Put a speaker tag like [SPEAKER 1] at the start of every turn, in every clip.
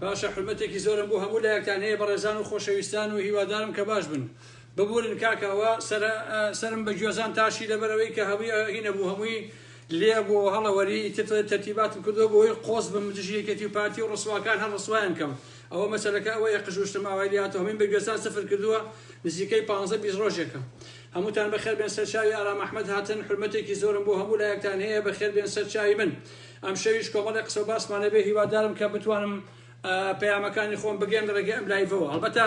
[SPEAKER 1] باشە حورمەتێکی زۆرم بۆ هەموو لایەکتان هەیە بەڕێزان و خۆشەویستان و هیوادارم کە باش بن ببورن کاکە ئەوە سەرە سەرم بە گوێزان تاشی لەبەرئەوەی کە هەمووی هی نەبوو هەمووی لێ بۆ هەڵەوەری ئیتر تەرتیباتم کردووە بۆی قۆز بم دژی یەکێتی و پارتی و ڕسواکان هەر ڕسوایان کەم ئەوە مەسەلەکە ئەوەیە قژوشتم ئاوای لێهاتوو هەموویم بە گوێزان سفر کردووە نزیکەی پانزە 20 ڕۆژێکە هەمووتان بەخێر بێن سەر چاوی ئارام ئەحمەد هاتن حورمەتێکی زۆرم بۆ هەموو لایەکتان هەیە بەخێر بێن سەر چاوی من ئەمشەویش کۆمەڵێک قسە و باسمان هەبێ هیوادارم کە بتوانم پەیامەکانی خۆم بگەیەنم لە ڕێگەی ئەم live ەوە هەڵبەتە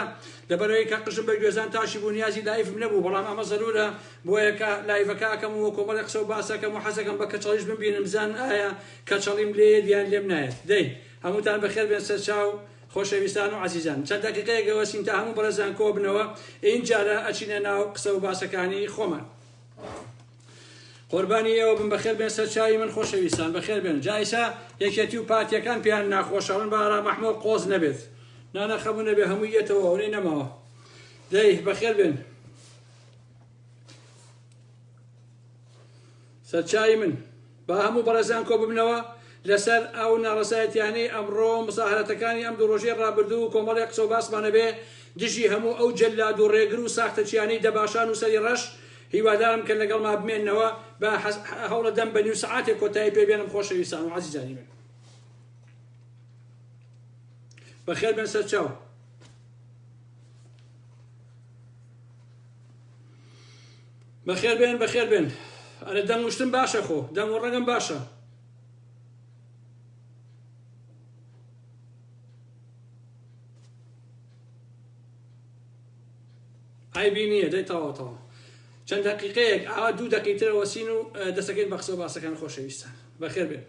[SPEAKER 1] لەبەرئەوەی کە قژم بە گوێزان تاشی بوو نیازی live م نەبوو بەڵام ئەمە زەرورە بۆیە کە live ەکە ئەکەم و کۆمەڵێک قسە و باس ئەکەم و حەزەکەم بە کەچەڵیش بمبینن بزانن ئایا کەچەڵیم لێیەت یان لێم نایەت دەی هەمووتان بەخێر بێن سەرچاو خۆشەویستان و عەزیزان چەند دەقیقەیەک ئەوەستین تا هەموو بەڕێزان کۆبنەوە ئینجارە ئەچینە ناو قسە و باسەکانی خۆمان. قوربانی ئێوە بم بەخێر بێن سەر چاوی من خۆشەویستان بەخێر بێن جا ئیسا یەکێتی و پارتیەکان پێیان ناخۆشە ئەڵێن با ئارام ئەحمەو قۆز نەبێت نانا خەمو نەبێ هەمووی یەتەوە ئەونەی نەماوە دەی بەخێر بێن سەرچاوی من با هەموو بەڕێزان کۆ ببنەوە لەسەر ئەو ناڕەزایەتیانەی ئەمڕۆ مزاهرەتەکانی ئەم دوو ڕۆژەی ڕابردوو و کۆمەڵێک قسە و باسمان هەبێ دژی هەموو ئەو جەلاد و ڕێگر و ساختەچیانەی دەباشان و سەری ڕەش هیوادارم کە لەگەڵما بمێننەوە با هەوڵەدەم بە نیو سەعاتێک کۆتایی پێ بێنم خۆشەویستان و عەزیزانی من بەخێر بێن سەرچاو. بەخێر بێن بەخێر بێن ئەرە دەنگ وشتم باشە خۆ دەنگ و ڕەنگم باشە عەیبی نییە دەی تەواو تەواو چەند دەقیقەیەک ئاوا دوو دەقیترە وەسین و دەسەکەین بە قسە و باسەکان خۆشەویستان بەخێر بێن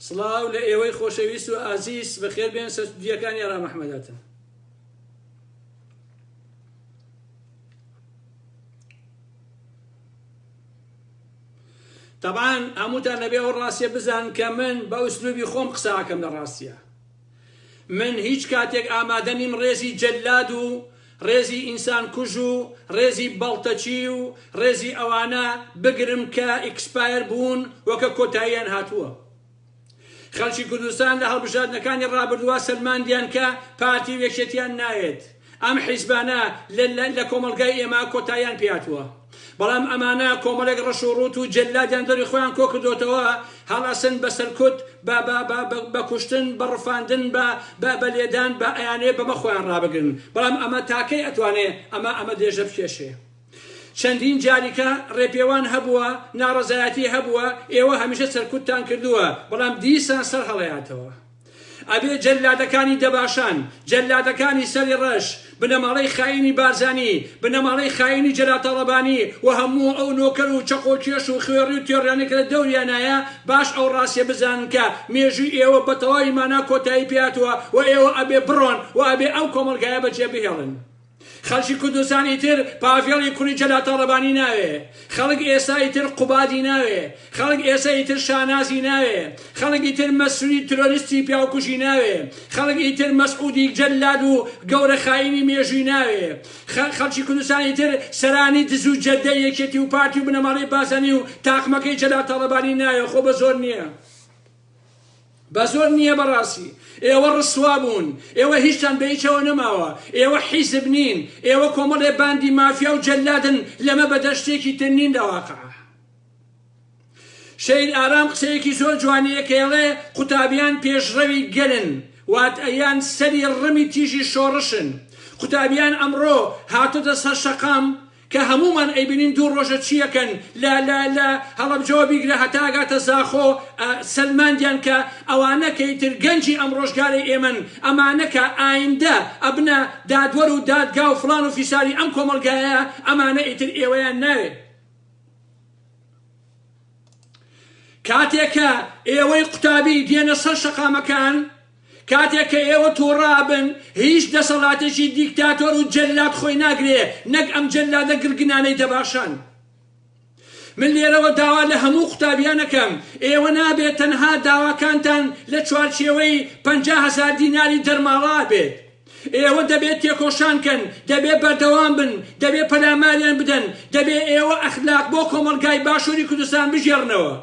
[SPEAKER 1] سڵاو لە ئێوەی خۆشەویست و ئازیز بەخێر بێن سەردیەکانی ئارام ئەحمەداتن تەبعەن هەمووتان ئەبێ ئەو ڕاستیە بزانن کە من بە ئوسلوبی خۆم قسە ئەکەم لە ڕاستیە من هیچ کاتێک ئامادە نیم ڕێزی جەلاد و ڕێزی ئینسان کوژ و ڕێزی بەڵتەچی و ڕێزی ئەوانە بگرم کە expire بوون و کە کۆتاییان هاتووە. خەڵکی کوردستان لە هەڵبژاردنەکانی ڕابردووا سەلماندیان کە پارتی و یەکێتیان ناوێت. ئەم حیزبانە لە لە کۆمەڵگای ئێمە کۆتاییان پێهاتووە. بەڵام ئەمانە کۆمەڵێک ڕەش و ڕووت و جەلادیان دەوری خۆیان کۆکردۆتەوە، هەڵئەسن بە سەرکوت، بە بە بە بە کوشتن، بە ڕفاندن، بە بە بە لێدان، بە ئەیانەوێ بەمە خۆیان ڕابگرن. بەڵام ئەمە تاکەی ئەتوانێ ئەمە ئەمە درێژە بکێشێ؟ چەندین جاریکە ڕێپێوان هەبووە، ناڕەزایەتی هەبووە، ئێوە هەمیشە سەرکوتتان کردووە، بەڵام دیسان سەر هەڵەیاتەوە. ئەبێ جەلادەکانی دەباشان، جەلادەکانی سەری ڕەش، بنەماڵەی خائینی بارزانی، بنەماڵەی خائینی جەلال تاڵەبانی و هەموو ئەو نۆکەر و چەقۆکێش و خوێڕی و تێڕیانەی کە لە دەوریانایە باش ئەو ڕاستیە بزانن کە مێژووی ئێوە بە تەواوی مانا کۆتایی پێهاتووە و ئێوە ئەبێ بڕۆن و ئەبێ ئەم کۆمەڵگایە بەجێ بهێڵن. خەڵکی کوردستان ئیتر پاڤێڵی کوڕی جەلال تاڵەبانی ناوێ، خەڵک ئێستا ئیتر قوبادی ناوێ، خەڵک ئێستا ئیتر شانازی ناوێ، خەڵک ئیتر مەسروری ترۆریستی پیاوکوژی ناوێ، خەڵک ئیتر مەسعودی جەلاد و گەورە خاینی مێژووی ناوێ، خەڵکی کوردستان ئیتر سەرانی دز و جەردەی یەکێتی و پارتی و بنەماڵەی بارزانی و تاقمەکەی جەلال تاڵەبانی ناوێ، خۆ بە زۆر نییە. بەزۆر نییە بەڕاستی ئێوە ڕسوا بوون ئێوە هیچتان بە هیچەوە نەماوە ئێوە حیزب نین ئێوە کۆمەڵێ باندی مافیا و جەلادن لەمە بەدەر شتێکی تر نین لە واقع شەهید ئارام قسەیەکی زۆر جوانیە کە ئەڵێ قوتابیان پێشڕەوی گەلن وات یان سەری ڕمی تیژی شۆڕشن قوتابیان ئەمڕۆ هاتۆتە سەر شەقام کە هەموومان ئەیبینین دوو ڕۆژە چیەکەن لە لە لە هەڵەبجەوە بیگرە هەتا ئەگاتە زاخۆ سەلماندیان کە ئەوانە کە ئیتر گەنجی ئەم ڕۆژگارەی ئێمەن ئەمانە کە ئایندە ئەبنە دادوەر و دادگا و فڵان و فیساری ئەم کۆمەڵگایە ئەمانە ئیتر ئێوەیان ناوێ. کاتێک کە ئێوەی قوتابی دێنە سەر شەقامەکان کاتێک کە ئێوە توڕە ئەبن هیچ دەسەڵاتێکی دیکتاتۆر و جەلاد خۆی ناگرێ نەک ئەم جەلادە گرگنانەی دەباشان. من لێرەوە داوا لە هەموو قوتابیان ئەکەم ئێوە نابێت تەنها داواکانتان لە چوارچێوەی 50 هەزار دیناری دەرماڵە بێت. ئێوە دەبێت تێکۆشان کەن، دەبێت بەردەوام بن، دەبێت پەلاماریان بدەن، دەبێت ئێوە ئەخلاق بۆ کۆمەڵگای باشووری کوردستان بگێڕنەوە.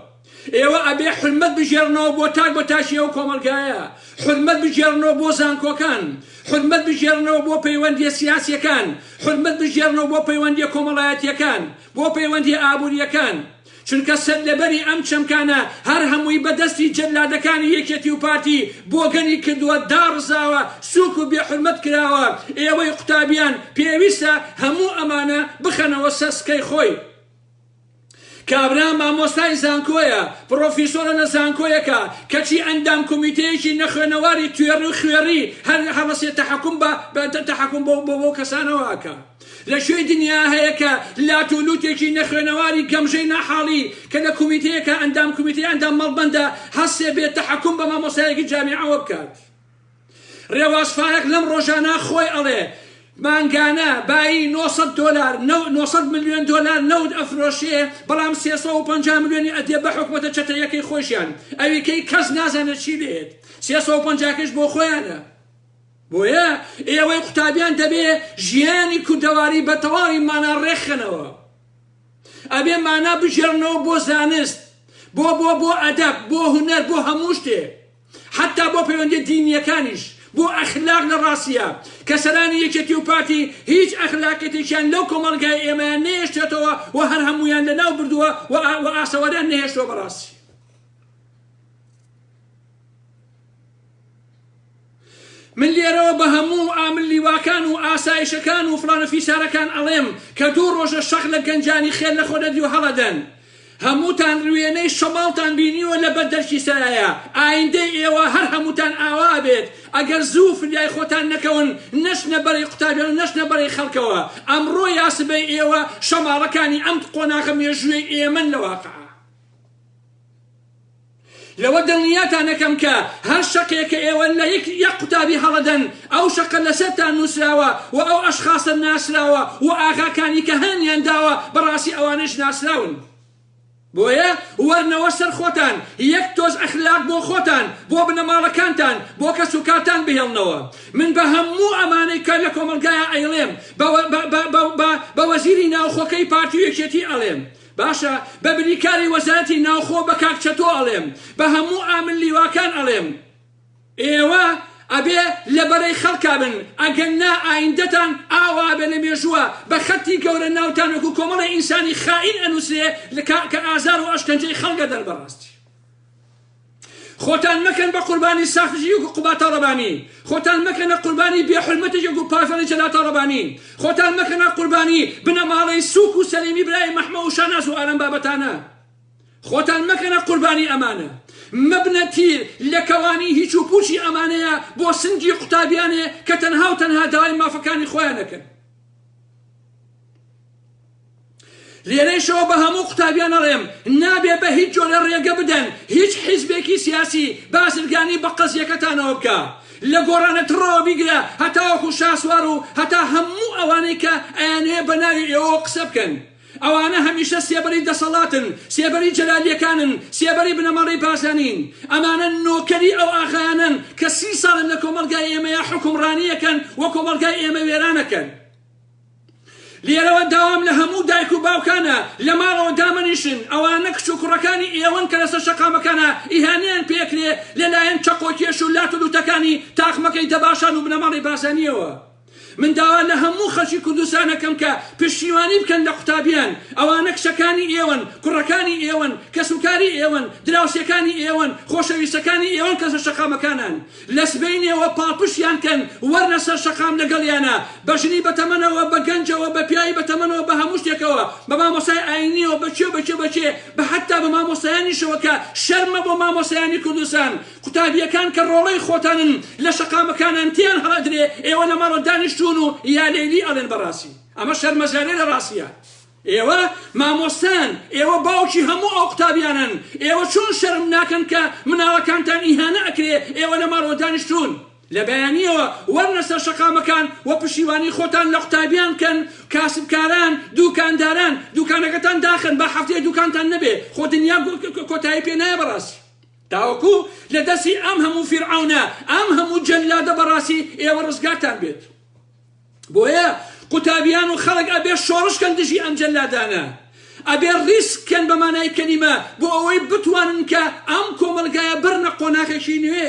[SPEAKER 1] ئێوە ئەبێ حورمەت بگێڕنەوە بۆ تاک بە تاکی ئەو کۆمەڵگایە، حورمەت بگێڕنەوە بۆ زانکۆکان، حورمەت بگێڕنەوە بۆ پەیوەندیە سیاسیەکان، حورمەت بگێڕنەوە بۆ پەیوەندیە کۆمەڵایەتیەکان، بۆ پەیوەندیە ئابوریەکان. چونکە سەرلەبەری ئەم چەمکانە هەر هەمووی بە دەستی جەلادەکانی یەکێتی و پارتی بۆگەنی کردووە، داڕزاوە، سوک و بێ حورمەت کراوە. ئێوەی قوتابیان پێویستە هەموو ئەمانە بخەنەوە سەر سکەی خۆی. کابرا مامۆستای زانکۆیە، پڕۆفیسۆرە لە زانکۆیەکا، کەچی ئەندام کومیتەیەکی نەخوێنەواری توێڕی و خوێڕی هەر هەڵەسێ تەحەکوم بە تەحەکوم بۆ بەو کەسانەوە ئەکا. لە کوێی دنیا هەیە کە لات و لوتێکی نەخوێنەواری گەمژەی ناحاڵی کە لە کومیتەیەکا ئەندام کومیتەی ئەندام مەڵبەندە هەستێ بێ تەحەکوم بە مامۆستایەکی جامیعەوە بکات؟ ڕێواز فایەق لەم ڕۆژانە خۆی ئەڵێ مانگانە بایی 900 دۆلار 900 ملیۆن دۆلار نەوت ئەفرۆشێ بەڵام 350 ملیۆنی ئەدێ بە حکومەتە چەتەیەکەی خۆشیان ئەویکەی کەس نازانێت چی لێت 350 کەش بۆ خۆیانە بۆیە ئێوەی قوتابیان دەبێ ژیانی کوردەواری بە تەواوی مانا ڕێکخەنەوە ئەبێ مانا بگێڕنەوە بۆ زانست بۆ بۆ بۆ ئەدەب بۆ هونەر بۆ هەموو شتێ حەتتا بۆ پەیوەندیە دینیەکانیش، بۆ ئەخلاق لە ڕاستیا کە سەرانی یەکێتی و پارتی هیچ ئەخلاقیەتێکیان لەو کۆمەڵگای ئێمەیان نەهێشتێتەوە و هەر هەموویان لەناو بردووە و ئاسەواریان نەهێشتووە بەڕاستی. من لێرەوە بە هەموو ئامر لیواکان و ئاسایشەکان و فڵانە فیسارەکان ئەڵێم کە دوو ڕۆژە شەق لە گەنجانی خێر لە خۆ دەدی و هەڵەدەن هەمووتان وێنەی شەماڵتان بینیوە لە بەر دەرکی سەرایە، ئایندەی ئێوە هەر هەمووتان ئاوا ئەبێت ئەگەر زوو فریای خۆتان نەکەون نەچنە بەرەی قوتابیان و نەچنە بەرەی خەڵکەوە، ئەمڕۆ یا سبەی ئێوە شەماڵەکانی ئەم قۆناغە مێژوویەی ئێمەن لە واقع. لەوە دڵنیاتان ئەکەم کە هەر شەقێک کە ئێوە لە یەک یەک قوتابی هەڵەدەن ئەو شەقە لەسەرتان نووسراوە و ئەو ئەشخاسە ناسراوە و ئاغاکانی کە هانیان داوە بەڕاستی ئەوانەیش ناسراون بۆیە وەرنەوە سەر خۆتان یەک تۆز ئەخلاق بۆ خۆتان بۆ بنەماڵەکانتان بۆ کەسوکارتان بهێڵنەوە من بە هەموو ئەمانەی کە لە کۆمەڵگایا ئەیڵێم بە وەزیری ناوخۆکەی پارتی و یەکێتی ئەڵێم باشە بە بریکاری وەزارەتی ناوخۆ بە کاک چەتۆ ئەڵێم بە هەموو ئامر لیواکان ئەڵێم ئێوە ئەبێ لە بەرەی خەڵکا بن ئەگەر نا ئایندەتان ئاوا ئەبێ لە مێژووە بە خەتی گەورە ناوتان وەکو کۆمەڵێ ئینسانی خائین ئەنوسرێ کە ئازار و ئەشکەنجەی خەڵک ئەدەن بەڕاستی خۆتان مەکەن بە قوربانی ساختەچی وەکو قوباد تاڵەبانی، خۆتان مەکەنە قوربانی بێ حورمەتێکی وەکو پاڤێڵی جەلال تاڵەبانی، خۆتان مەکەنە قوربانی بنەماڵەی سوک و سەلیمی برای مەحمە و شاناز و ئارام بابەتانە. خۆتان مەکەنە قوربانی ئەمانە. مەبنە تیر لە کەوانی هیچ و پوچی ئەمانەیە بۆ سنگی قوتابیانێ کە تەنها و تەنها داوای مافەکانی خۆیان ئەکەن. لێرەیشەوە بە هەموو قوتابیان ئەڵێم نابێ بە هیچ جۆرێ ڕێگە بدەن هیچ حیزبێکی سیاسی بازرگانی بە قەزیەکەتانەوە بکا لە گۆڕانە تڕەوە بیگرە هەتاوەکو شاسوار و هەتا هەموو ئەوانەی کە ئەیانەوێ بە ناوی ئێوەوە قسە بکەن ئەوانە هەمیشە سێبەری دەسەڵاتن سێبەری جەلالیەکانن سێبەری بنەماڵەی بارزانین ئەمانە نۆکەری ئەو ئاغایانەن کە سی ساڵن لە کۆمەڵگای ئێمەیا حوکمڕانیەکەن و کۆمەڵگای ئێمە وێرانەکەن. لێرەوە داوام لە هەموو دایک و باوکانە لە ماڵەوە دامەنیشن، ئەوانە کچ و کوڕەکانی ئێوەن کە لەسەر شەقامەکانا ئیهانەیان پێکرێ لەلایەن چەقۆکێش و لات و لوتەکانی تاقمەکەی دەباشان و بنەماڵەی بارزانیەوە. من داوا لە هەموو خەڵکی کوردستان ئەکەم کە پشتیوانی بکەن لە قوتابیان، ئەوانە کچەکانی ئێوەن، کوڕەکانی ئێوەن، کەسوکاری ئێوەن، دراوسێکانی ئێوەن، خۆشەویستەکانی ئێوەن کە لەسەر شەقامەکانان. لە سبەینێوە پاڵپشتیان کەن وەرنە سەر شەقام لەگەڵیانا بە ژنی بەتەمەنەوە بە گەنجەوە بە پیاوی بەتەمەنەوە بە هەموو شتێکەوە بە مامۆستای ئاینیەوە بە کێ بە کێ بە کێ بە حەتا بە مامۆستایانیشەوە کە شەرمە بۆ مامۆستایانی کوردستان قوتابیەکان کە ڕۆڵەی خۆتانن لە شەقامەکانان تێیان هەڵئەدرێ ئێوە لە ماڵەوە دانیشتوون و یا لەیلی ئەڵێن بەڕاستی ئەمە شەرمەزاریە لە ڕاستیا. ئێوە مامۆستان، ئێوە باوکی هەموو ئەو قوتابیانەن، ئێوە چۆن شەرم ناکەن کە مناڵەکانتان ئیهانە ئەکرێ، ئێوە لە ماڵەوە دانیشتوون لە بەیانیەوە وەرنە سەر شەقامەکان و پشتیوانی خۆتان لە قوتابیان بکەن، کاسبکاران، دوکانداران، دوکانەکەتان داخەن با هەفتەیە دوکانتان نەبێ، خۆ دنیا کۆتایی پێ نایە بەڕاستی. تاوەکو لە دەستی ئەم هەموو فیرعەونە، ئەم هەموو جەلادە بەڕاستی ئێوە ڕزگارتان بێت. بۆیە قوتابیان و خەڵک ئەبێ شۆڕش کەن دژی ئەم جەلادانە. ئەبێ ڕیسک کەن بە مانای کەلیمە بۆ ئەوەی بتوانن کە ئەم کۆمەڵگایە بەرنە قۆناخێکی نوێ.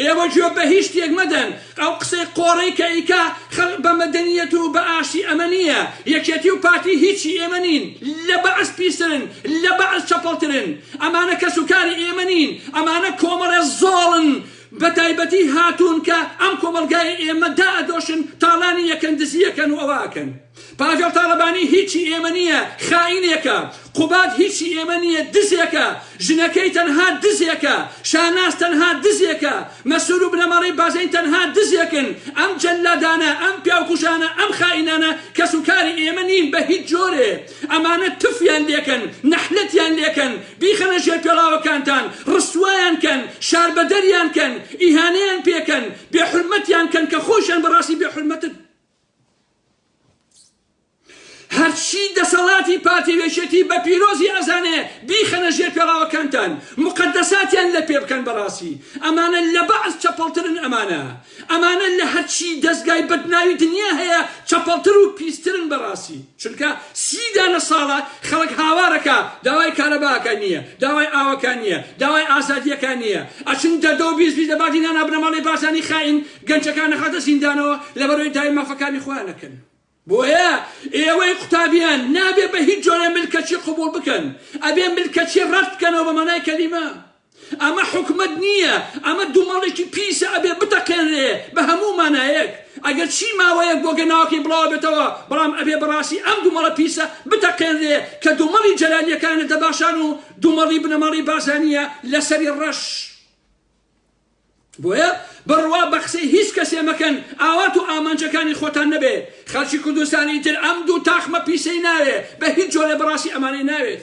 [SPEAKER 1] ئێوە گوێ بە هیچ شتێک مەدەن، ئەو قسەی قۆڕەی کە ئەیکا خەڵک بە مەدەنیەت و بە ئاشتی ئەمە نییە، یەکێتی و پارتی هیچی ئێمە نین، لە بەعس پیسترن، لە بەعس چەپەڵترن، ئەمانە کەسوکاری ئێمە نین، ئەمانە کۆمەڵێ زۆڵن بە تایبەتی هاتوون کە ئەم کۆمەڵگای ئێمە دائەدۆشن، تاڵانی ئەکەن، دزی ئەکەن و ئەوە ئەکەن. پاڤێڵ تاڵەبانی هیچی ئێمە نییە، خائینێکە. قوباد هیچی ئێمە نییە، دزێکە. ژنەکەی تەنها دزێکە. شاناز تەنها دزێکە. مەسرور و بنەماڵەی بارزانی تەنها دزێکن. ئەم جەللادانە، ئەم پیاوکوژانە، ئەم خائینانە کەسوکاری ئێمە نین بە هیچ جۆرێ. ئەمانە تفیان لێکەن، نەحلەتیان لێکەن، بیخەنە ژێر پێڵاوەکانتان، ڕسوایان کەن، شاربەدەریان کەن، ئیهانەیان پێکەن، بێحورمەتیان کەن کە خۆیشیان بەڕاستی بێحورمەتن. هەرچی دەسەڵاتی پارتی و یەکێتی بە پیرۆزی ئەزانێ بیخەنە ژێر پێڵاوەکانتان موقەدەساتیان لە پێ بکەن بەڕاستی ئەمانە لە بەعس چەپەڵترن ئەمانە ئەمانە لە هەرچی دەزگای بەدناوی دنیا هەیە چەپەڵتر و پیسترن بەڕاستی چونکە سی دانە ساڵە خەڵک هاوارەکا داوای کارەباکە نییە داوای ئاوەکان نییە داوای ئازادیەکان نییە ئەچن دەردە و بیست بیست لە بادینانا بنەماڵەی بارزانی خائین گەنجەکان ئەخاتە زیندانەوە لەبەرئەوەی داوای مافەکانی خۆیان ئەکەن. بۆیە ئێوەی قوتابیان نابێ بە هیچ جۆرێ ملکەچی قبوڵ بکەن، ئەبێ ملکەچی ڕەت بکەنەوە بە مانای کەلیمە. ئەمە حکومەت نییە، ئەمە دومەڵێکی پیسە ئەبێ بتەقێنرێ بە هەموو مانایەک. ئەگەر چی ماوەیەک بۆ گەناوەکەی بڵاوەبێتەوە، بەڵام ئەبێ بەڕاستی ئەم دومەڵە پیسە بتەقێنرێ کە دومەڵی جەلالیەکانە دەباشان و دومەڵی بنەماڵەی بارزانییە لەسەری ڕەش. بۆیە بڕوا بە قسەی هیچ کەسێ مەکەن ئاوات و ئامانجەکانی خۆتان نەبێ خەڵکی کوردستان ئیتر ئەم دوو تاقمە پیسەی ناوێ بە هیچ جۆرێ بەڕاستی ئەمانەی ناوێت.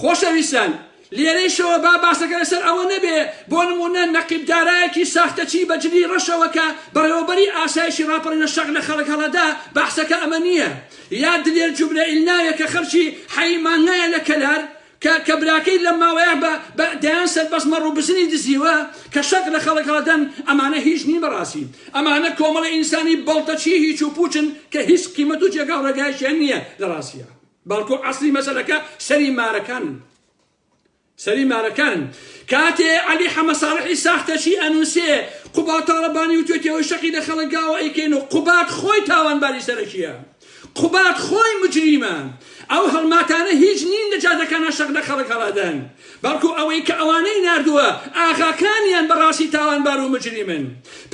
[SPEAKER 1] خۆشەویستان لێرەیشەوە با باسەکە لەسەر ئەوە نەبێ بۆ نمونە نەقیب دارایەکی ساختەچی بە جلی ڕەشەوە کە بەڕێوەبەری ئاسایشی ڕاپەڕینە شەق لە خەڵک هەڵەدا بەحسەکە ئەمە نییە یا دلێر جوبرەئیل ناوێ کە خەڵکی حەی مانگایە لە کەلار کە کە براکەی لەم ماوەیە بە بە دەیان سەربەست مەڕ و بزنی دزیوە کە شەق لە خەڵک هەڵەدەن ئەمانە هیچ نین بەڕاستی ئەمانە کۆمەڵە ئینسانی بەڵتەچی هیچ و پوچن کە هیچ قیمەت و جێگا و ڕێگایەکیان نییە لە ڕاستیا بەڵکو ئەسڵی مەسەلەکە سەری مارەکانن. سەری مارەکانن کاتێ عەلی حەمە ساڵحی ساختەچی ئەنوسێ قوباد تاڵەبانی وتوێتی ئەوەی شەقی لە خەڵک گاوە ئەیکەین و قوباد خۆی تاوانباری سەرەکیە قوباد خۆی مجریمە ئەو هەڵماتانە هیچ نین لە جادەکانا شەق لە خەڵک هەڵەدەن بەڵکو ئەوەی کە ئەوانەی ناردووە ئاغاکانیان بەڕاستی تاوانبار و مجریمن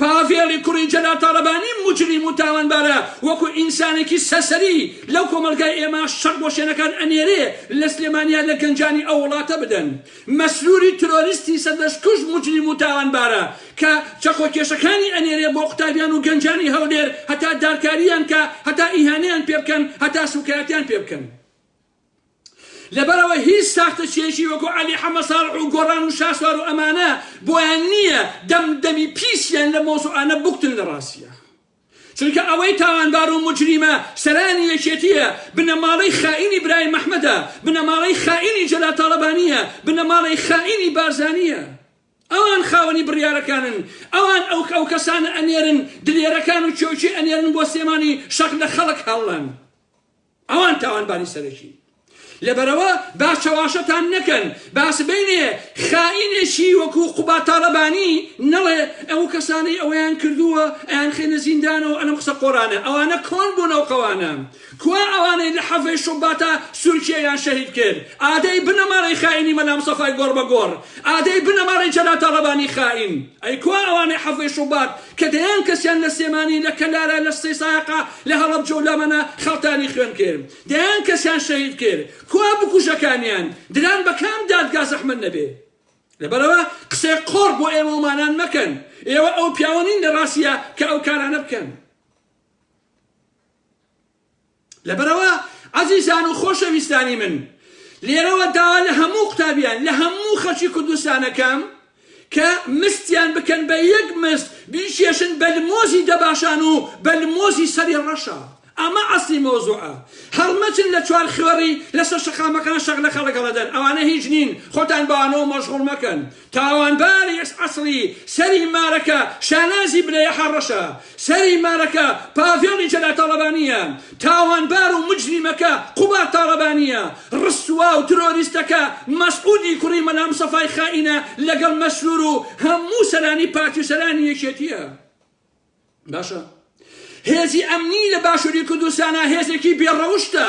[SPEAKER 1] پاڤێڵی کوڕی جەلال تاڵەبانی موجریم و تاوانبارە وەکو ئینسانێکی سەرسەری لەو کۆمەڵگای ئێمە شەق بۆ شوێنەکان ئەنێرێ لە سلێمانیا لە گەنجانی ئەو وڵاتە بدەن مەسروری ترۆریستی سەردەشتکوژ موجریم و تاوانبارە کە چەقۆکێشەکانی ئەنێرێ بۆ قوتابیان و گەنجانی هەولێر هەتا دارکاریان کا هەتا ئیهانەیان پێ بکەن هەتا سوکایەتیان پێ بکەن. لەبەرئەوە هیچ ساختەچیەکی وەکو عەلی حەمە ساڵح و گۆڕان و شاسوار و ئەمانە بۆیان نیە دەم دەمی پیسیان لەم مەوزوعانە بکوتن لە ڕاستیا چونکە ئەوەی تاوانبار و موجریمە سەرانی یەکێتیە بنەماڵەی خائینی برایم ئەحمەدە بنەماڵەی خائینی جەلال تاڵەبانیە بنەماڵەی خائینی بارزانیە ئەوان خاوەنی بڕیارەکانن ئەوان ئەو ئەو کەسانە ئەنێرن دلێرەکان و کێوچی ئەنێرن بۆ سلێمانی شەق لە خەڵک هەڵڵەن ئەوان تاوانباری سەرەکین. لەبەرئەوە با چەواشەتان نەکەن، با سبەینێ خائینێکی وەکو قوباد تاڵەبانی نەڵێ ئەو کەسانەی ئەوەیان کردووە ئەیانخەینە زیندانەوە ئەم قسە قۆڕانە، ئەوانە کۆن بوون ئەو قەوانە. کوا ئەوانەی لە حەڤەی شوباتا سورکیەیان شەهید کرد؟ ئادەی بنەماڵەی خائینی مەلا مستەفای گۆڕ بە گۆڕ، ئادەی بنەماڵەی جەلال تاڵەبانی خائین، ئەی کوا ئەوانەی حەڤەی شوبات کە دەیان کەسیان لە سلێمانی، لە کەلارە، لە سەیسایەقە، لە هەڵەبجە و لەمەنە خەڵتانی خوێن کرد، دەیان کەسیان شەهید کرد، کوا بکوژەکانیان؟ دران بە کام دادگا زەحمەت نەبێ؟ لەبەرئەوە قسەی قۆڕ بۆ ئێمەومانان مەکەن، ئێوە ئەو پیاوە نین لە ڕاستیا کە ئەو کارانە بکەن. لەبەرئەوە عەزیزان و خۆشەویستانی من لێرەوە داوا لە هەموو قوتابیان لە هەموو خەڵکی کوردستانەکەم کە مستیان بکەن بە یەک مست بیکێشن بە لمۆزی دەباشان و بە لمۆزی سەری ڕەشە. ئەمە ئەسلی مەوزوعە. هەڵمەچن لە چوار خوێڕی لەسەر شەقامەکان شەق لە خەڵک هەڵەدەن ئەوانە هیچ نین خۆتان بەوانەوە مەشغوڵ مەکەن. تاوانباری ئەسڵی سەری مارەکە شانازی بلەیەحە ڕەشە سەری مارەکە پاڤێڵی جەلال تاڵەبانیە تاوانبار و مجریمەکە قوباد تاڵەبانیە ڕسوا و ترۆریستەکە مەسعودی کوڕی مەلا مستەفای خائینە لەگەڵ مەسرور و هەموو سەرانی پارتی و سەرانی یەکێتیە. باشە هێزی ئەمنی لە باشوری کوردستانا هێزێکی بێ ڕەوشتە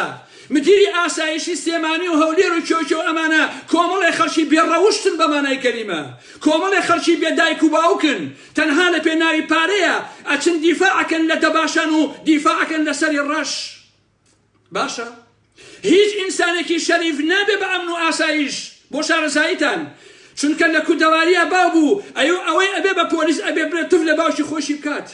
[SPEAKER 1] مدیری ئاسایشی سلێمانی و هەولێر و کێو کێو ئەمانە کۆمەڵێ خەڵکی بێ ڕەوشتن بە مانای کەلیمە کۆمەڵێ خەڵکی بێ دایک و باوکن تەنها لە پێناوی پارەیە ئەچن دیفاع ئەکەن لە دەباشان و دیفاع ئەکەن لە سەری ڕەش باشە هیچ ئینسانێکی شەریف نابێ بە ئەمن و ئاسایش بۆ شارەزاییتان چونکە لە کوردەواریا باو بوو ئەیو ئەوەی ئەبێ بە پۆلیس ئەبێ بڵێ تف لە باوکی خۆشی بکات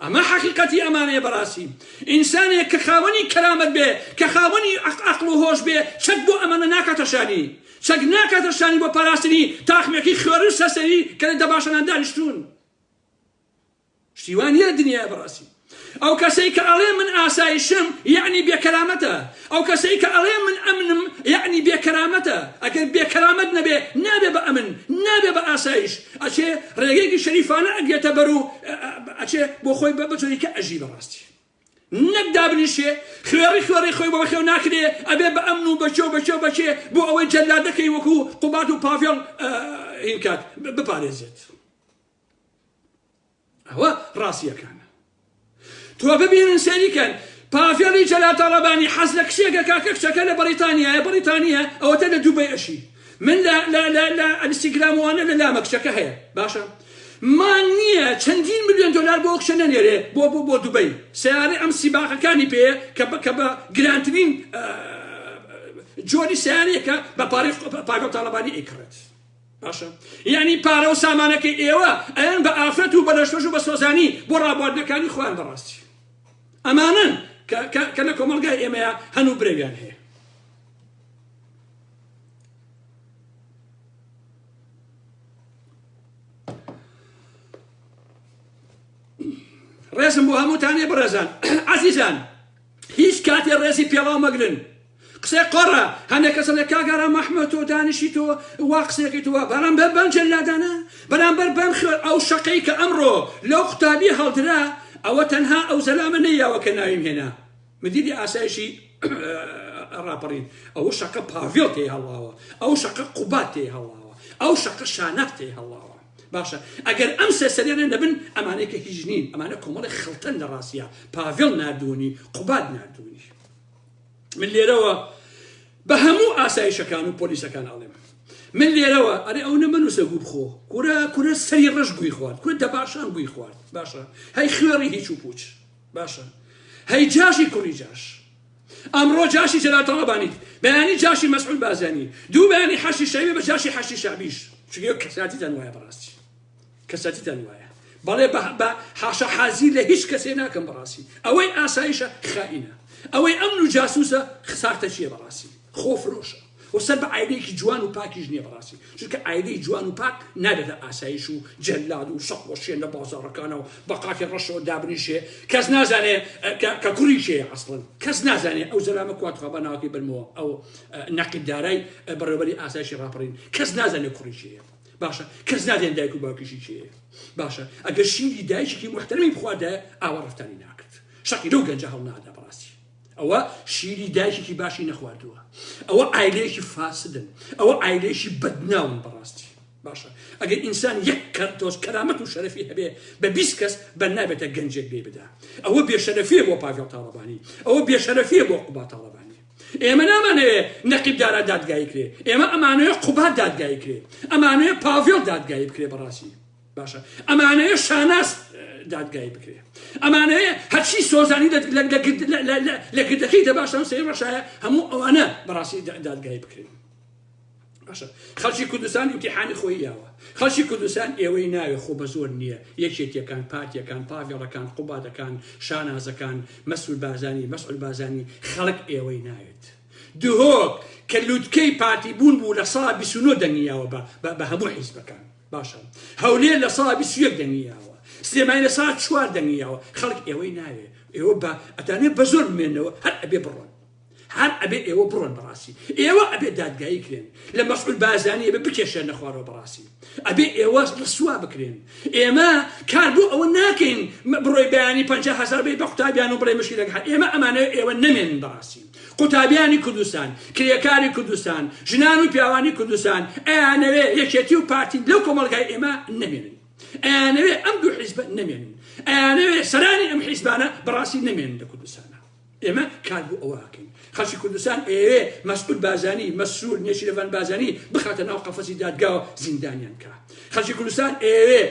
[SPEAKER 1] ئەمە حەقیقەتی ئەمانەیە بەڕاستی ئینسانێک کە خاوەنی کەرامەت بێ کە خاوەنی ئەقڵ و هۆش بێ چەک بۆ ئەمانە ناکاتە شانی چەک ناکاتە شانی بۆ پاراستنی تاقمێکی خوێڕی و سەرسەری کە لە دەباشەنان دانیشتوون. شتی وا نیە لە دنیایا بەڕاستی ئەو کەسەی کە ئەڵێ من ئاسایشم یەعنی بێ کەرامەتە ئەو کەسەی کە ئەڵێ من ئەمنم یەعنی بێ کەرامەتە ئەگەر بێ کەرامەت نەبێ نابێ بە ئەمن نابێ بە ئاسایش ئەچێ ڕێگەیەکی شەریفانە ئەگرێتە بەر و ئەچێ بۆ خۆی بە جۆری کە ئەژی بەڕاستی نەک دابنیشێ خوێڕی خوێڕی خۆی بۆ بەخێو ناکرێ ئەبێ بە ئەمن و بەکێ و بەکێ و بەکێ بۆ ئەوەی جەلادەکەی وەکو قوباد و پاڤێڵ هین کات بپارێزێت. ئەوە ڕاستیەکانە تۆ ببینن سەیری کەن پاڤێڵی جەلال تاڵەبانی حەز لە کچێکە کاکە کچەکە لە بەریتانیایە بەریتانیە ئەوەتە لە دوبەی ئەشی من لە لە لە لە ئەنستیگرام وانە لە لامە کچەکە هەیە باشە مانگ نییە چەندین ملیۆن دۆلار بۆ کچە نەنێرێ بۆ بۆ بۆ دوبەی سیارەی ئەم سیباقەکانی پێیە کە بە کە بە گرانترین جۆری سیارەیەکە بە پارەی پاڤێڵ تاڵەبانی ئەیکڕێت باشە یەعنی پارە و سامانەکەی ئێوە ئەیەن بە ئافرەت و بە لەشفرۆش و بە سۆزانی بۆ ڕابواردنەکانی خۆیان بەڕاستی ئەمانەن کە لە کۆمەڵگای ئێمەیە هەن و برەویان هەیە. ڕێزم بۆ هەمووتانێ بەڕێزان عەزیزان هیچ کاتێ ڕێزی پێڵاو مەگرن قسەی قۆڕە هەندێک کەس ئەڵێ کاک ئارام ئەحمەد تۆ دانیشی تۆ وا قسەیەکەی تۆ وا بەرامبەر بەم جەلادانە بەرامبەر بەم خوێ ئەو شەقەی کە ئەمڕۆ لەو قوتابی هەڵدرا ئەوە تەنها ئەو زەلامە نەیاوە کە ناویم هێنا مدیری ئاسایشی ڕاپەڕین ئەوە شەقە پاڤێڵ تێی هەڵاوە ئەو شەقە قوباد تێی هەڵاوە ئەو شەقە شاناز تێی هەڵاوە باشە ئەگەر ئەم سەرسەریانە نەبن ئەمانەی کە هیچ نین ئەمانە کۆمەڵی خڵتەن لە ڕاستە پاڤێڵ ناردوونی قوباد ناردوونی من لێرەوە بە هەموو ئاسایشەکان و پۆلیسەکان ئەڵێم من لێرەوە ئەرێ ئەو نەمەنووسە گوو بخۆ کورە کورە سەری ڕەش گوی خوارد کورە دەباشان گوی خوارد باشە هەی خوێڕی هیچ و پوچ باشە هەی جاشی کوڕی جاش ئەمڕۆ جاشی جەلال تاڵەبانی بەیانی جاشی مەسعود بازانی دوو بەیانی حەشی شەعبی بە جاشی حەشی شەعبیش چونکە کەساتیتان وایە بەڕاستی کەساتیتان وایە بەڵێ بە حاشا حازی لە هیچ کەسێ ناکەم بەڕاستی ئەوەی ئاسایشە خائینە ئەوەی ئەمن و جاسوسە خسارتەچیە بەڕاستی خۆفرۆشە و سەر بە عایلەیەکی جوان و پاکیش نییە بەڕاستی چونکە عایلەی جوان و پاک نابێتە ئاسایش و جەلاد و شەق وەشێن لە بازاڕەکانەوە بە قاپی ڕەشەوە دابنیشێ کەس نازانێ کە کوڕی کێیە ئەسڵەن کەس نازانێ ئەو زەلامە کوا تخوا با ناوەکەی بەرمەوە ئەو نەقیب دارای بەڕێوەبەری ئاسایشی ڕاپەڕین کەس نازانێ کوڕی کێیە باشە کەس نازانێ دایک و باوکیشی کێیە باشە ئەگەر شیری دایکێکی موحتەرەمی بخواردایە ئاوا ڕەفتاری ناکرد شەقی لەو گەنجە هەڵنادا بەڕاستی ئەوە شیری دایکێکی باشی نەخواردووە ئەوە عایلەیەکی فاسدن ئەوە عایلەیەکی بەدناون بەڕاستی باشە ئەگەر ئینسان یەک تۆز کەرامەت و شەرەفی هەبێ بە 20 کەس بەر نابێتە گەنجێک لێ بدا ئەوە بێشەرەفیە بۆ پاڤێڵ تاڵەبانی ئەوە بێشەرەفیە بۆ قوباد تاڵەبانی ئێمە نامانەوێ نەقیب دارا دادگایی کرێ ئێمە ئەمانەوێ قوباد دادگایی کرێ ئەمانەوێ پاڤێڵ دادگایی بکرێ بەڕاستی باشە ئەمانەوێ شاناز دادگایی بکرێ ئەمانەوێ هەرچی سۆزانی لە گردەکەی دەباشان سەی ڕەشایە هەموو ئەوانە بەڕاستی دادگایی بکرێن باشە خەڵکی کوردستان ئیمتیحانی خۆی یاوە خەڵکی کوردستان ئێوەی ناوێ خۆ بە زۆر نییە یەکێتیەکان پارتیەکان پاڤێڵەکان قوبادەکان شانازەکان مەسول بازانی مەسعود بازانی خەڵک ئێوەی ناوێت دهۆک کە لوتکەی پارتی بوون بوو لە سا 29 دەنگی یاوە بە هەموو حیزبەکان باشە هەولێر لە سا 21 دەنگی یاوە سلێمانی لە سا چوار دەنگی یاوە خەڵک ئێوەی ناوێ. ئێوە بە ئەتانێ بە زۆر بمێنەوە هەر ئەبێ بڕۆن هەر ئەبێ ئێوە بڕۆن بەڕاستی ئێوە ئەبێ دادگایی کرێن لە مەسعود بارزانی ئەبێ بکێشێنە خوارەوە بەڕاستی ئەبێ ئێوە ڕسوا بکرێن ئێمە کار بۆ ئەوە ناکەین بڕۆی بەیانی 50 هەزار بێ بە قوتابیان و بڵێ مشکلەکە حل ئێمە ئەمانەوێ ئێوە نەمێنن بەڕاستی قوتابیانی کوردستان کرێکاری کوردستان ژنان و پیاوانی کوردستان ئەیانەوێ یەکێتی و پارتی لەو کۆمەڵگای ئێمە نەمێنن ئەیانەوێ ئەم دوو حیزبە نەمێنن ئەیانەوێ سەرانی ئەم حیزبانە بەڕاستی نەمێنن لە کوردستانە ئێمە کار بۆ ئەوە ئەکەین خەڵکی کوردستان ئەیەوێ مەسعود بارزانی، مەسرور نێچیرڤان بارزانی بخاتە ناو قەفەسی دادگاوە زیندانیان بکا. خەڵکی کوردستان ئەیەوێ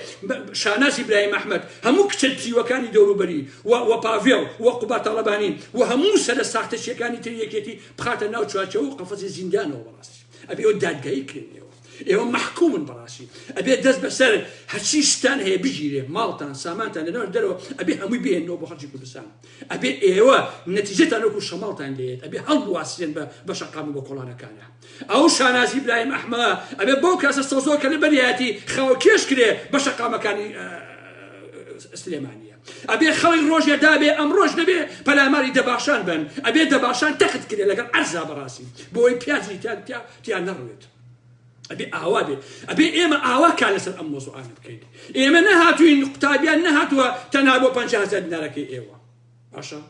[SPEAKER 1] شاناز ئیبراهیم ئەحمەد هەموو کچە تیوەکانی دەوروبەری و و پاڤێڵ و قوباد تاڵەبانی و هەموو سەرە ساختەچیەکانی تری یەکێتی بخاتە ناو چوارچێوە و قەفەسی زیندانەوە بەڕاستی ئەبێ ئەوە دادگایی کرێن ئێوە ئێوە مەحکومن بەڕاستی ئەبێ دەست بەسەر هەرچی شتان هەیە بگیرێ ماڵتان سامانتان لەناو دەرەوە ئەبێ هەمووی بهێننەوە بۆ خەڵکی کوردستان ئەبێ ئێوە نەتیجەتان وەکو شەماڵتان لێیەت ئەبێ هەڵبواسرێن بە بە شەقام و بە کۆڵانەکانا ئەو شانازی برایم ئەحمە ئەبێ بەو کاسە سەوزەوە کە لە بەریایەتی خاوکێش کرێ بە شەقامەکانی سلێمانیە ئەبێ خەڵک ڕۆژێ دابێ ئەمڕۆژ نەبێ پەلاماری دەباشان بن ئەبێ دەباشان تەخت کرێ لەگەڵ عەرزا بەڕاستی بۆی پیازی تیا تیا تیا نەڕوێت ئەبێ ئاوا بێ ئەبێ ئێمە ئاوا کار لەسەر ئەم مۆزوعانە بکەین ئێمە نەهاتوین قوتابیان نەهاتووە تەنها بۆ 500 دینارەکەی ئێوە باشە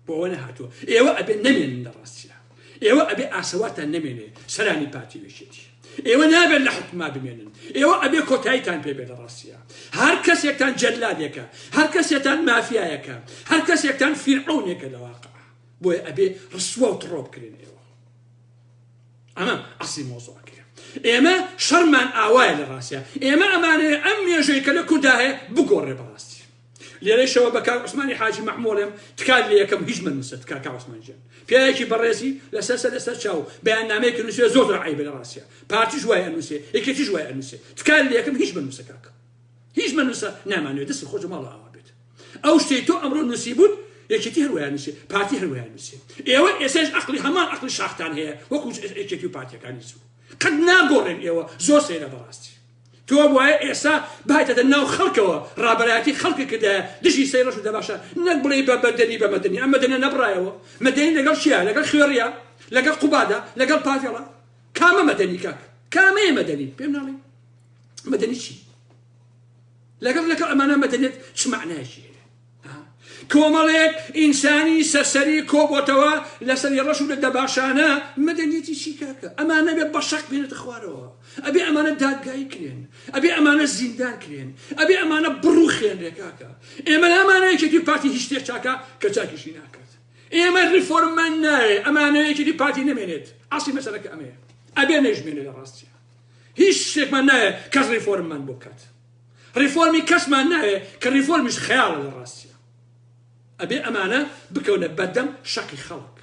[SPEAKER 1] بۆ ئەوە نەهاتووە ئێوە ئەبێ نەمێنن لە ڕاستیە ئێوە ئەبێ ئاسەواتان نەمێنێ سەرانی پارتی وێشێتی ئێوە نابێت لە حکوما بمێنن ئێوە ئەبێ کۆتاییتان پێ بێ لە ڕاستیە هەر کەسێکتان جەلادێکە هەر کەسێتان مافیایەکە هەر کەسێکتان فیرعەونێکە لە واقع بۆیە ئەبێ ڕسوا و تڕۆ بکرێن ئێوە ئەمە ئەسلی مەوزوعەکەیە. ئێمە شەڕمان ئاوایە لە ڕاستیا. ئێمە ئەمانەوێ ئەم مێژووی کە لە کوردا هەیە بگۆڕێ بەڕاستی. لێرەیشەوە بە کاک عوسمانی حاجی مەحموو ئەڵێم تکات لێ یەکەم هیچ مەنووسە تکا کاک عوسمان گیان. پیاوێکی بەڕێزی لەسەر سەر لەسەر چاو بەیاننامەیەکی نووسیوە زۆر زۆر عەیبە لە ڕاستیا. پارتیش وای ئەنووسێ یەکێتیش وای ئەنووسێ. تکات لێ یەکەم هیچ مەنووسە کاکە. هیچ مەنووسە نامانەوێ دەستت خۆش ماڵە ئاوا بێت. ئەو شتەی تۆ ئەمڕۆ نووسیبووت یەکێتی هەر وایان نووسی پارتی هەر وایان نووسی ئێوە ئێسەش ئەقلی هەمان ئەقلی شاختان هەیە وەکو یەکێتی و پارتیەکانی زوو قەت ناگۆڕێن ئێوە زۆر سەیرە بەڕاستی تۆ وایە ئێستا بایتەتە ناو خەڵکەوە ڕابەرایەتی خەڵکی کردایە دژی سەی ڕەش و دەباشە نەک بڵێ بە بەدەنی بە مەدەنی ئەم مەدەنە نەبڕایەوە مەدەنی لەگەڵ چیا لەگەڵ خوێڕیە لەگەڵ قوبادە لەگەڵ پاڤێڵە کامە مەدەنی کاک کامەیە مەدەنی پێم ناڵێ مەدەنی چی لەگەڵ لەگەڵ ئەمانە مەدەنیەت چ مەعنایەکی هەیە؟ کۆمەڵێک ئینسانی سەرسەری کۆبۆتەوە لەسەری ڕەش و لە دەباشانە مەدەنیەتی چی کاکە ئەمانە بێ بەشەق بێنێتە خوارەوە ئەبێ ئەمانە دادگایی کرێن ئەبێ ئەمانە زیندان کرێن ئەبێ ئەمانە بڕوخێنرێ کاکە ئێمە نامانە یەکێتی پارتی هیچ شتێک چاکە کە چاکیشی ناکات ئێمە ڕیفۆرممان ناوێ ئەمانە یەکێتی پارتی نەمێنێت ئەسڵی مەسەلەکە ئەمەیە ئەبێ نەیشمێنێ لە ڕاستیە هیچ شتێکمان ناوێ کەس ڕیفۆرممان بۆ بکات ڕیفۆرمی کەسمان ناوێ کە ڕیفۆرمیش خەیاڵە لە ڕاستیە ئەبێ ئەمانە بکەونە بەردەم شەقی خەڵک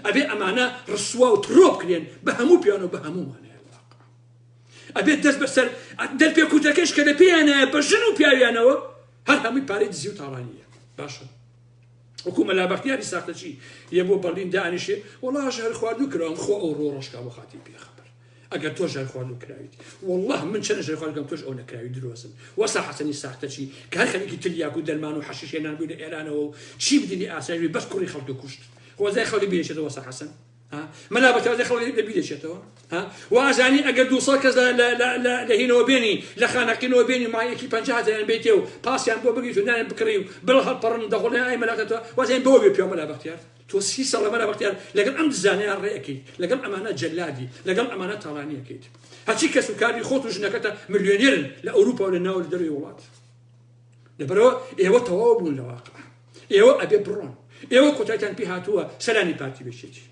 [SPEAKER 1] ئەبێ ئەمانە ڕسوا و تڕۆ بکرێن بە هەموو پیان و بە هەموومانە ئەبێت دەست بەسەر دەرپێکوتەکەش کە لە پێیانایە بە ژن و پیاویانەوە هەر هەمووی پارەی دزی و تاڵانیە باشە وەکو مەلا بەختیاری ساختەچی یە بۆ بەرلین دانیشێ وەڵا ژەهر خواردوو کراوم خۆ ئەو ڕۆ ڕەشکا بۆ خاتی پێخەبەر ئەگەر تۆ ژەهر خواردوو کراویت واللە من چەند ژەهر خواردووکەم تۆش ئەو نەکراوی درۆزن وەسا حەسەنی ساختەچی کە هەر خەریکی تلیاک و دەرمان و حەشیش هێنان بووی لە ئێرانەوە و چی بدینی ئاسایش بی بەس کوڕی خەڵکی کوشت خۆزای خەڵکی بیرێتەوە وەسا حەسەن ها مەلا بەتازە خەڵکی لە بیرێتەوە ها وازانی ئەگەر 200 کەس لە هینەوە بێنی لە خانەقینەوە بێنی مایەکی 50 هەزاریان بێتێ و پاسیان بۆ بگریت و نانیان بکڕی و بڵ هەڵپەڕن دەغڵێن ئای مەلاکەتەوە وازانی بەوە بێ پیاو مەلا بەختیار تۆ سی ساڵە مەلا بەختیار لەگەڵ ئەم دزانەیان ڕێ ئەکەیت لەگەڵ ئەمانە جەلادی لەگەڵ ئەمانە تاڵانی ئەکەیت هەرچی کەس و کاری خۆت و ژنەکەتە ملیۆنێرن لە ئەوروپا و لە ناو لە دەرەوەی وڵات لەبەرەوە ئێوە تەواو بوون لە واقع ئێوە ئەبێ بڕۆن ئێوە کۆتایتان پێ هاتووە سەرانی پارتی بێچێتی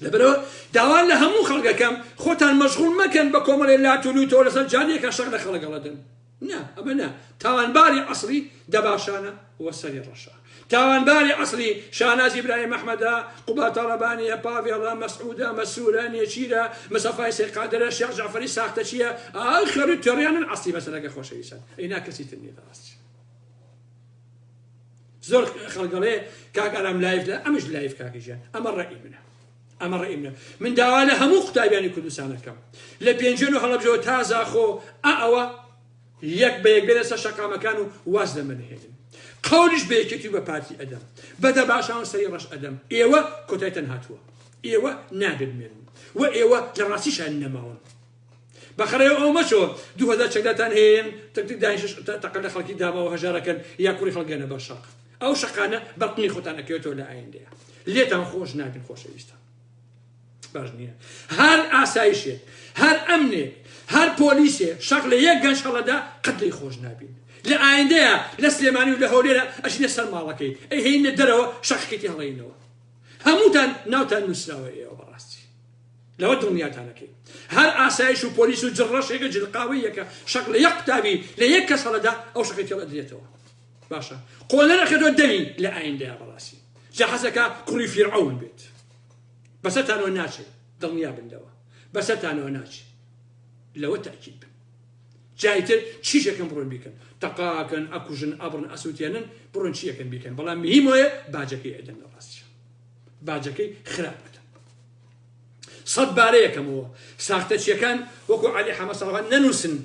[SPEAKER 1] لەبەرەوە داوا لە هەموو خەڵکەکەم خۆتان مەشغول مەکەن بە کۆمەڵێ لات و لوتەوە لەسەر جانێکە شەق لە خەڵک هەڵەدەن نا ئەمە نا تاوانباری ئەسڵی دەباشانە و سەری ڕەشە تاوانباری ئەسڵی شاناز ئیبراهیم ئەحمەدە قوباد تاڵەبانیە پاڤێڵە مەسعودە مەسرورە نێچیرە مستەفای سەید قادرە شێخ جەعفەری ساختەچیە ئای خێڕی تێڕیانن ئەسڵی مەسەلەکە خۆشەویستان ئەی نا کەسی تر نییە بەڕاستی زۆر خەڵگەڵێ کاک ئارام live لە ئەمش live کاکە گیان ئەمە ڕەئی منە ئەمە ڕەئی منە من داوا لە هەموو قوتابیانی کوردستانەکەم لە پێنجوێن و هەڵەبجەوە تا زاخۆ ئا ئەوە یەک بە یەک بێنە سەر شەقامەکان و واز لەمە نەهێنن. قەولیش بە یەکێتی و بە پارتی ئەدەم، بە دەباشان و سەری ڕەش ئەدەم، ئێوە کۆتایتان هاتووە، ئێوە نابێ بمێنن و ئێوە لە ڕاستیشا نەماون. بە خەرەوە ئەوە مەچۆ 2000 چەکدارتان هەیە تەک دانیشە تەقە لە خەڵکی داماوە هەژارەکەن یا کوڕی خەڵک گەنە بەر شەق. ئەو شەقانە بەر قنی خۆتان ئەکەوێتەوە لە ئایندەیە. لێتان خۆش نابین خۆشەویستان. باش نییە هەر ئاسایشێک هەر ئەمنێک هەر پۆلیسێ شەق لە یەک گەنج هەڵەدا قەت لێی خۆش نابین لە ئایندەیە لە سلێمانی و لە هەولێرە ئەچینە سەر ماڵەکەی ئەی هێینە دەرەوە شەقەکەی هەڵەینەوە هەمووتان ناوتان نووسراوە ئێوە بەڕاستی لەوە دڵنیاتانەکەی هەر ئاسایش و پۆلیس و جڕەشێکە جلقاوەیەکە شەق لە یەک قوتابی لە یەک کەس هەڵەدا ئەو شەقەی تێڵ ئەدرێتەوە باشە قۆنەر ئەخێتەوە دەمی لە ئایندەیە بەڕاستی جا حەزەکا کوڕی فیرعەون بێت بەسەرتانەوە ناچێت دڵنیا بن لەوە بەسەرتانەوە ناچێت لەوە تاکید بن جایتر چیشەکەم بڕۆن بیکەن تەقاکەن ئەکوژن ئەبڕن ئەسووتێنن بڕۆن چیەکەن بیکەن بەڵام مهمۆیە باجەکەی ئەدەن لە ڕاستیە باجەکەی خراپ ئەدەن سەد بارەیەکەمەوە ساختەچیەکان وەکو عەلی حەمە ساڵان نەنووسن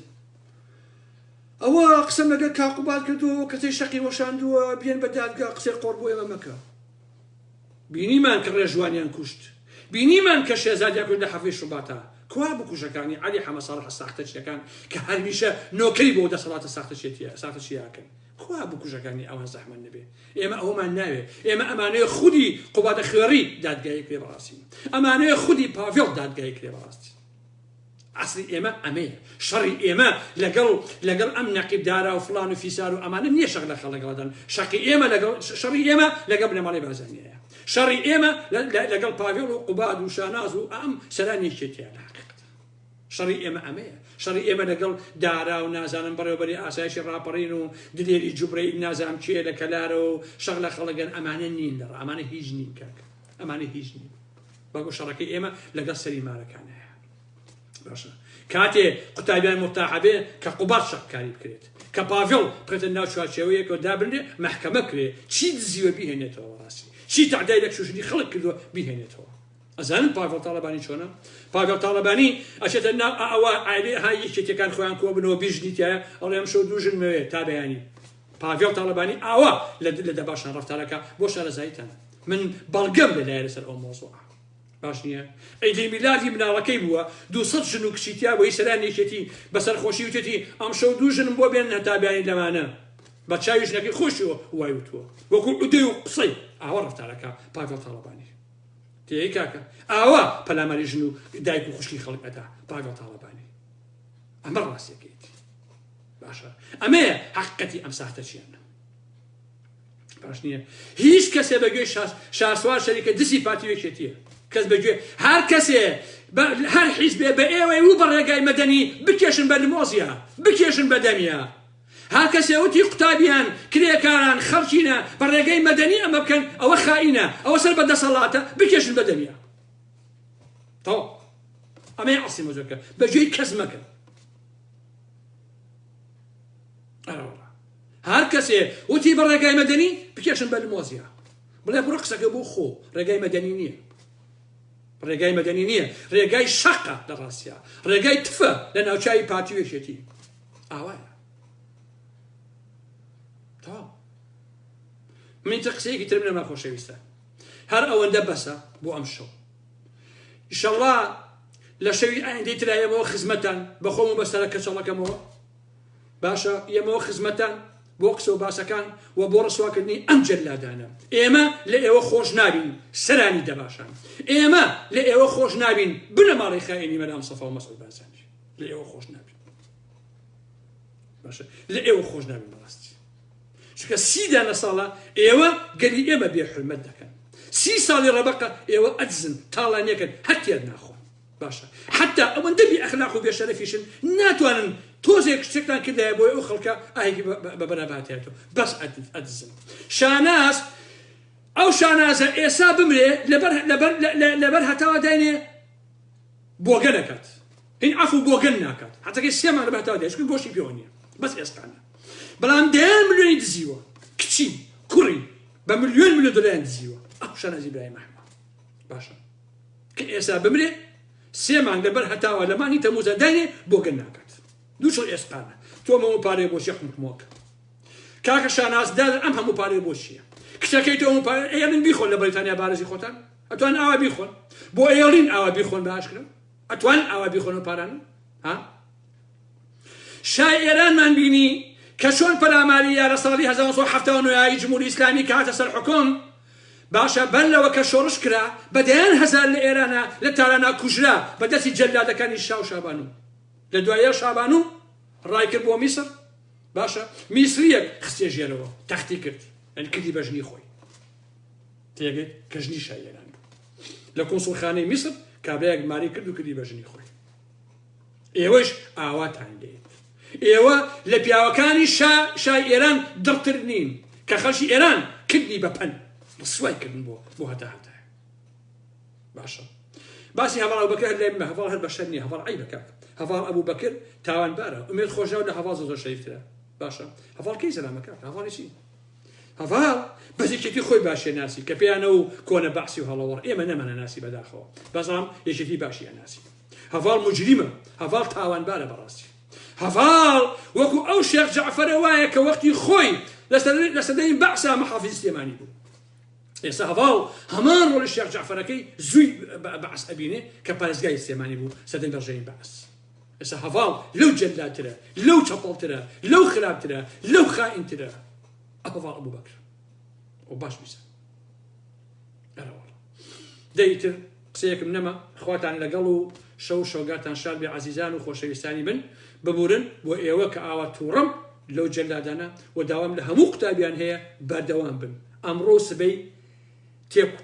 [SPEAKER 1] ئەوە قسەم لەگەر کاک قوباد کردووە کەسەی شەقی وەشاندووە بیەن بە دادگا قسەی قۆڕ بۆ ئێمە مەکە بینیمان کە ڕێژوانیان کوشت بینیمان کە شێزادیان کوشت لە حەڤەی شوباتا کوا بکوژەکانی عەلی حەمە ساڵح ساختەچیەکان کە هەرمیشە نۆکەری بۆ دەسەڵاتە ساختەچێتیە ساختەچیاکەن کوا بکوژەکانی ئەوان زەحمەت نەبێ ئێمە ئەومان ناوێ ئێمە ئەمانەیە خودی قوبادە خوێڕی دادگایی کرێ بەڕاستی ئەمانەیە خودی پاڤێڵ دادگایی کرێ بەڕاستی ئەسلی ئێمە ئەمەیە شەڕی ئێمە لەگەڵ لەگەڵ ئەم نەقیب دارا و فڵان و فیسار و ئەمانە نییە شەق لە خەڵەگەڵدان شەقی ئێمە لەگەڵ شەڕی ئێمە لەگەڵ بنەماڵەی بارزانیەیە شەڕی ئێمە لەگەڵ پاڤێڵ و قوباد و شاناز و ئەم سەرانی یەکێتیە لە حەقیقەت شەڕی ئێمە ئەمەیە شەڕی ئێمە لەگەڵ دارا و نازانم بەڕێوەبەری ئاسایشی ڕاپەڕین و دلێری جوبرەیل نازانم کێ لە کەلارەوە و شەق لە خەڵگەن ئەمانە نین لە ئەمانە هیچ نین کاکە ئەمانە هیچ نین بەڵکو شەڕەکەی ئێمە لەگەڵ سەری مارەکانەیە باشە کاتێ قوتابیان مرتاحە بێ کە قوباد شەقکاری بکرێت کە پاڤێڵ بخرێتە ناو چوارچێوەیەکەوە دابنرێ مەحکەمە بکرێ چی دزیوە بیهێنێتەوە ڕاستی چی تەعدای لە کشوشنی خەڵک کردووە بیهێنێتەوە ئەزانن پاڤێڵ تاڵەبانی چۆنە پاڤێڵ تاڵەبانی ئەچێتە ناو ئەوە عایلەی ها یەکێتیەکان خۆیان کۆ بنەوە بیژنی تایە ئەڵێ ئەم شەو دوو ژن مەوێ تا بەیانی پاڤێڵ تاڵەبانی ئاوا لە دەباشان ڕەفتارەکە بۆ شارەزاییتان من بەڵگەم لەلایە لەسەر ئەو مەوزوعە باش نییە عیدی میلادی مناڵەکەی بووە 200 ژن و کچی تیا بووە هی سەرانی یەکێتی بەسەر خۆشی وتێتی ئەمشەو دوو ژنم بۆ بێنن هەتا بیانی لەمانە بە چاوی ژنەکەی خۆشیەوە وای وتووە وەکو عودەی و قسەی ئاوا ڕەفتارەکە پاڤێڵ تاڵەبانی تێی کاکە ئاوا پەلاماری ژن و دایک و خوشکی خەڵک ئەدا پاڤێڵ تاڵەبانی ئەمە ڕاستیەکەیتی باشە ئەمەیە حەقیقەتی ئەم ساختەچیانە باش نییە هیچ کەسێ بە گوێی شاسوار شەریکە دزی پارتی و یەکێتیە کەس بە گوێ هەر کەسێ هەر حیزبێ بە ئێوەی و بە ڕێگای مەدەنی بکێشن بە لمۆزیا بکێشن بە دەمیا هەر کەسێ وتی قوتابیان کرێکاران خەڵکینە بە ڕێگەی مەدەنی ئەمە بکەن ئەوە خائینە ئەوە سەر بە دەسەڵاتە بکێشن بە دەمیا تەواو ئەمەیە ئەسڵی مەزۆکە بە گوێی کەس مەکەن ئەرەوەڵا هەر کەسێ وتی بە ڕێگای مەدەنی بکێشن بە لمۆزیا بڵێ بڕۆ قسەکە بۆ خۆ ڕێگای مەدەنی نییە ڕێگای مەدەنی نییە ڕێگای شەقە لە ڕاستیا ڕێگای تفە لە ناوچوی پارتی و یەکێتی ئاوایە تەواو من تر قسەیەکی ترم نەما خۆشەویستە هەر ئەوەندە بەسە بۆ ئەم شەو ئیشەڵا لە شەوی ئایندەی ترا ئێمەوە خزمەتان بەخۆم و بەسەرە کەچەڵەکەمەوە باشە ئێمەوە خزمەتان بۆ قسە و باسەکان و بۆ ڕسواکردنی ئەم جەلادانە ئێمە لە ئێوە خۆش نابین سەرانی دەباشان ئێمە لە ئێوە خۆش نابین بنەماڵەی خائینی مەلا مستەفا و مەسعود بارزانی لە ئێوە خۆش نابین باشە لە ئێوە خۆش نابین بەڕاستی چونکە سی دانە ساڵە ئێوە گەلی ئێمە بێ حورمەت دەکەن سی ساڵی ڕەبەقە ئێوە ئەدزن تاڵانیەکەن هەر تێر ناخۆن باشە حتا ئەوەندە بێ ئەخلاق و بێ شەرەفیشن ناتوانن تۆزێک شتێکتان کردایە بۆی ئەو خەڵکە ئاهێکی بە بەرا بهاتایەتەوە بەس ئەدزن شاناز ئەو شانازە ئێسا بمرێ لەبەر لەبەر لەبەر هەتاوە داینێ بۆگەن ئەکات هین عەفو بۆگەن ناکات حەتەکەی سێ مانگ بەهتاو دێ چونکە گۆشتی پێوە نییە بەس ئێسقانە بەڵام دەیان ملیۆنی دزیوە کچی کوڕی بە ملیۆن ملیۆن دۆلاریان دزیوە ئەو شانازی برایم ئەحمە باشە کە ئێستا بمرێ سێ مانگ لەبەر هەتاوە لە مانگی تەموزە داینێ بۆگەن ناکات دوو چڵ ئێسقانە تۆ مەوە پارەیە بۆ شێخ مکمۆک. کاکە شاناز دادە ئەم هەموو پارەیە بۆ چییە؟ کچەکەی تۆ ئەم پارە ئەی من بیخۆن لە بەریتانیا بارزی خۆتان ئەتوان ئاوا بیخۆن بۆ ئێڵین ئاوا بیخۆن بە ئاشکرا ئەتوان ئاوا بیخۆن و پارانە ها شای ئێرانمان بینی کە چۆن پەلاماری یا لە ساڵی 1979 ی جمهوری ئیسلامی کە هاتە سەر حوکم باشە بەر لەوە کە شۆڕش کرا بە دەیان هەزار لە ئێرانە لە تارانا کوژرا بە دەستی جەلادەکانی شا و شابانو لە دوایە شابانو ڕای کرد بۆ میسر باشە میسریەک خستێ ژێرەوە تەختی کرد یعنی کردی بە ژنی خۆی تێگەیت کە ژنی شای ئێران بوو لە کونسوڵخانەی میسر کابرایەک ماری کرد و کردی بە ژنی خۆی ئێوەش ئاواتان لێت ئێوە لە پیاوەکانی شا شای ئێران دڕتر نین کە خەڵکی ئێران کردنی بە پەن ڕسوای کردن بۆ بۆ هەتا هەتا باشە باسی هەڤاڵ ئەبوبەکر هەر لای منە هەڤاڵ هەر بەشەر نییە هەڤاڵ عەیبە کاک هەڤاڵ ئەبوبەکر تاوانبارە ئومێد خۆشناو لە هەڤاڵ زۆر شەریفترە باشە هەڤاڵ کەی زەلامە کاک هەڤاڵی چی هەڤاڵ بەس یەکێتی خۆی باشێ ناسی کە پێیانە و کۆنە بەعسی و هەڵەوەڕ ئێمە نەمانە ناسی بەداخەوە بەزام یەکێتی باشی ئەناسی هەڤاڵ مجریمە هەڤاڵ تاوانبارە بەڕاستی هەڤاڵ وەکو ئەو شێخ جەعفەرە وایە کە وەختی خۆی لە سەدەی بەعسا محافظی سلێمانی بوو ئێستا هەڤاڵ هەمان ڕۆڵی شێخ جەعفەرەکەی زووی بەعس ئەبینێ کە پارێزگای سلێمانی بوو سەردەمی ڕژێمی بەعس ئێستا هەڤاڵ لەو جەلاترە لەو چەپەڵترە لەو خراپترە لەو خائینترە هەڤاڵ ئەبوبەکر ئەو باش بیزان دەیتر قسەیەکم نەما خواتان لەگەڵ و شەو شەوگاتان شاد بێ عەزیزان و خۆشەویستانی من ببورن بۆ ئێوە کە ئاوا توڕەم لەو جەلادانە و داوام لە هەموو قوتابیان هەیە بەردەوام بن ئەمڕۆ و سبەی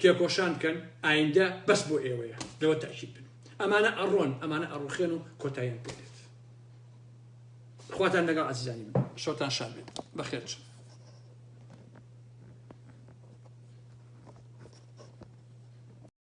[SPEAKER 1] تێکۆشان بکەن ئایندە بەس بۆ ئێوەیە لەوە تاکید بن ئەمانە ئەڕۆن ئەمانە ئەڕوخێن و کۆتاییان پێدێت خواتان لەگەڵ عەزیزانی من شەوتان شاد بێت بەخێر بچن.